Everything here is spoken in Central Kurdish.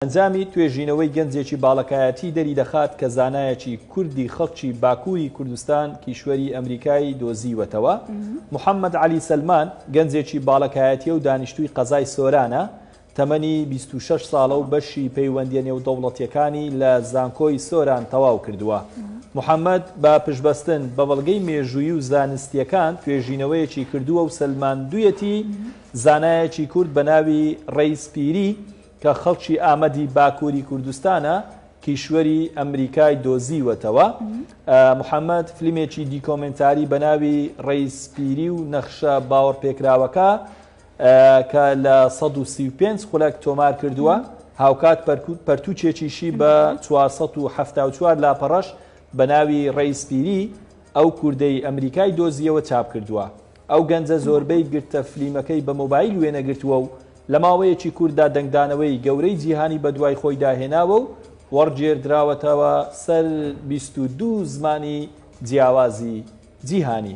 ئەنجامی توێژینەوەی گەنجێکی باڵەکایەتی دەریدەخات کە زانایەکی کوردی خەڵکی باکووری کوردستان کیشوەری ئەمریکای دۆزیوەتەوە. محەممەد عەلی سەلمان، گەنجێکی باڵەکایەتییە و دانیشتووی قەزای سۆرانە، تەمەنی 26 ساڵە و بەشی پەیوەندییە نێودەوڵەتییەکانی لە زانکۆی سۆران تەواو کردووە. محەممەد بە پشتبەستن بە بەڵگەی مێژوویی و زانستییەکان توێژینەوەیەکی کردووە و سەلماندوویەتی زانایەکی کورد بە ناوی ڕەیس پیری کە خەڵکی ئامەدی باکووری کوردستانە، کیشوەری ئەمریکای دۆزیوەتەوە. محەمەد فلیمێکی دیکۆمێنتاری بە ناوی ڕەیس پیری و نەخشە باوەڕپێکراوەکە کە لە 135 خولەک تۆمار کردووە، هاوکات پەرتووکێکیشی بە 474 لاپەڕەش بە ناوی ڕەیس پیری، ئەو کوردەی ئەمریکای دۆزییەوە چاپ کردووە. ئەو گەنجە زۆربەی گرتە فلیمەکەی بە مۆبایل وێنەگرتووە و لە ماوەیەکی کورتدا دەنگدانەوەی گەورەی جیهانی بەدوای خۆیدا هێناوە و وەڕگێردراوەتەوە سەر 22 زمانی جیاوازی جیهانی.